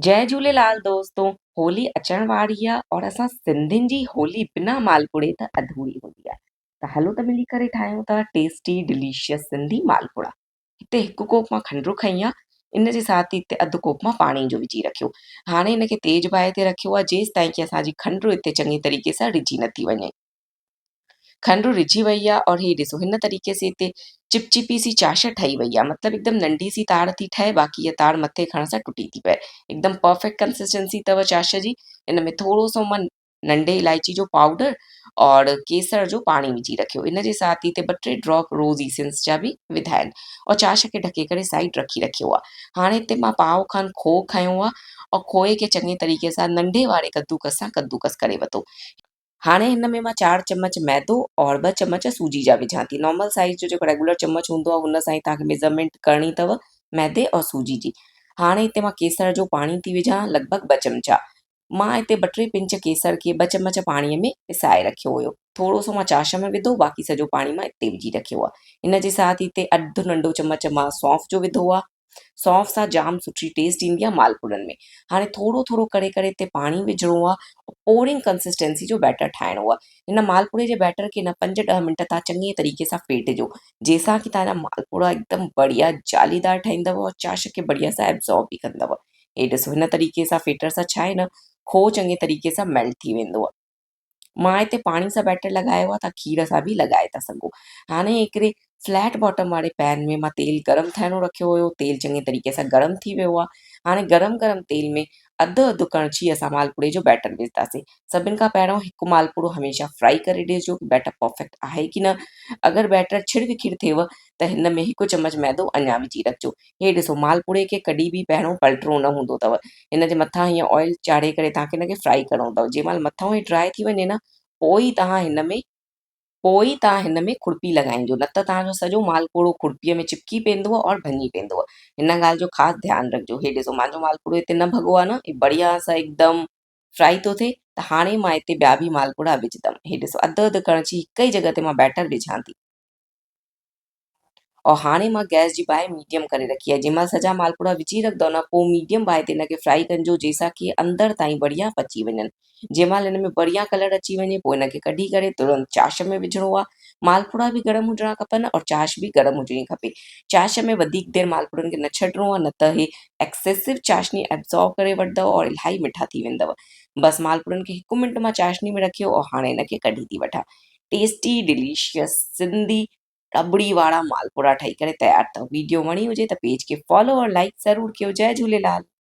جئي جهوليلال دوستو هولي اچڻ واري آ اور اسان سنڌين جي هولي بنا مالپوڙي ته اڌوري هوندي آ ته هلو ته ملي ڪري ٺاهيون ٿا ٽيسٽي ڊليشس سنڌي مالپوڙا. هتي هڪ ڪوپ مان کنڊ کنئي آ ان جي ساٿ ئي هتي اڌ ڪوپ مان پاڻي جو وجهي رکيو. هاڻي هن کي تيز باهه تي رکيو آ جيستائين ڪي اسان جي کنڊ هتي چڱي طريقي سان رجي نه ٿي وڃي. کنڊ رجهي وئي آ اور هي ڏسو هن طريقي سي هتي چپچپي سي چاش ٺهي وئي آ مطلب هڪدم ننڍي سي تار ٿي ٺهي باقي هيء تار مٿي کڻڻ سان ٽٽي ٿي پئي هڪدم پرفيڪٽ ڪنسسٽنسي اٿو چاش جي ان ۾ ٿورو سو مان ننڍي الائچي جو پائوڊر اور ڪيسر جو پاڻي وجهي رکيو ان جي ساٿ هي هتي ٻه ٽي ڊراپ روز ايسنس جا به وڌا آهن اور چاش کي ڍڪي ڪري سائيڊ رکي رکيو آ هاڻي هتي مان پاء کن کوئو کنيو آ اور کوئي کي چڱي طريقي سان ننڍي واري ڪدوڪس سان ڪدوڪس ڪري ورتو. هاڻي هن ۾ مان چار چمچ ميدو اور ٻه چمچ سوجي جا وجهان ٿي. نارمل سائيز جو جيڪو ريگولر چمچ هوندو آهي هن سان ئي توهان کي ميزرمينٽ ڪرڻي اٿو ميدي اور سوجي جي. هاڻي هتي مان ڪيسر جو پاڻي ٿي وجهان لڳ ڀڳ ٻه چمچا. مان هتي ٻه ٽي پنچ ڪيسر کي ٻه چمچ پاڻي ۾ پسائي رکيو هيو. ٿورو سو مان چاش ۾ وڌو باقي سڄو پاڻي مان هتي وجهي رکيو آهي. ان جي ساٿ هتي اڌ ننڍو چمچ مان سونف جو وڌو آهي. سونف سان جام سٺي ٽيسٽ ايندي آهي مالپوڙن ۾ هاڻي ٿورو ٿورو ڪري ڪري هتي پاڻي وجهڻو آهي پورنگ ڪنسسٽنسي جو بيٽر ٺاهڻو آهي هن مالپوڙي جي بيٽر کي نه پنج ڏهه منٽ تان چڱي طريقي سان ڦيٽجو جنهن سان ڪي تان جا مالپوڙا هڪدم بڙيا جاليدار ٺهندو اور چاش کي بڙيا سان ابزارب به ڪندو هي ڏسو هن طريقي سان ڦيٽڻ سان ڇا آهي نه کوئو چڱي طريقي سان ميلٽ ٿي ويندو آهي مان هتي پاڻي سان بيٽر لڳايو آهي توهان کير سان به لڳائي ٿا سگهو هاڻي هڪڙي فليٽ باٽم واري پين ۾ مان تيل گرم ٿيڻو رکيو هيو تيل چڱي طريقي سان گرم ٿي ويو آهي هاڻي گرم گرم تيل ۾ اڌ اڌ ڪڻڇي اسان مالپوڙي جو بيٽر وجهنداسين سڀني کان پهريون هڪ مالپوڙو هميشه فرائي ڪري ڏسجو ڪي بيٽر پرفيڪٽ آهي ڪي نه اگر بيٽر ڇڙ وکڙ ٿيو ته هن ۾ هڪ چمچ ميدو اڃا وجهي رکجو هي ڏسو مالپوڙي کي ڪڏهن به پهريون پلٽڻو نه هوندو اٿو هن جي مٿان هيئن آئل چاڙهي ڪري توهان کي هن کي فرائي ڪرڻو اٿو جنهن مهل مٿان هي ڊرائي ٿي وڃي نه پوء ئي توهان هن ۾ پوء ئي توهان هن ۾ کڙپي لڳائينجو نه ته توهان جو سڄو مالپوڙو کڙپيء ۾ چپڪي پوندو اور ڀڃي پوندو هن ڳالهه جو خاص ڌيان رکجو هي ڏسو منهنجو مالپوڙو هتي نه ڀڳو آهي نه هي بڙيا سان هڪدم فرائي ٿو ٿئي ته هاڻي مان هتي ٻيا به مالپوڙا وجهندم هي ڏسو اڌ اڌ ڪڻڇي هڪ ئي جڳهه تي مان بيٽر وجهان ٿي. اور هاڻي مان گئس جي باهه ميڊيم ڪري رکي آهي جنهن مهل سڄا مالپوڙا وجهي رکندو نه پوء ميڊيم باهه تي هن کي فرائي ڪنجو جنهن سان ڪي اندر تائين بڙيا پچي وڃن جنهن مهل هن ۾ بڙيا ڪلر اچي وڃي پوء هن کي ڪڍي ڪري ترنت چاش ۾ وجهڻو آهي مالپوڙا به گرم هجڻا کپن اور چاش به گرم هجڻي کپي چاش ۾ وڌيڪ دير مالپوڙن کي نه ڇڏڻو آهي نه ته هي ايڪسيسو چاشني ابزارب ڪري وٺندو اور الاهي مٺا ٿي ويندو بس مالپوڙن کي هڪ منٽ مان چاشني ۾ رکيو اور هاڻي هن کي ڪڍي ٿي وٺان ٽيسٽي ڊليشس سنڌي رٻڙي وارا مالپوڙا ٺهي ڪري تيار اٿو ويڊيو وڻي هجي ته پيج کي فالو اور لائيڪ ضرور ڪيو جئي جهوليلال.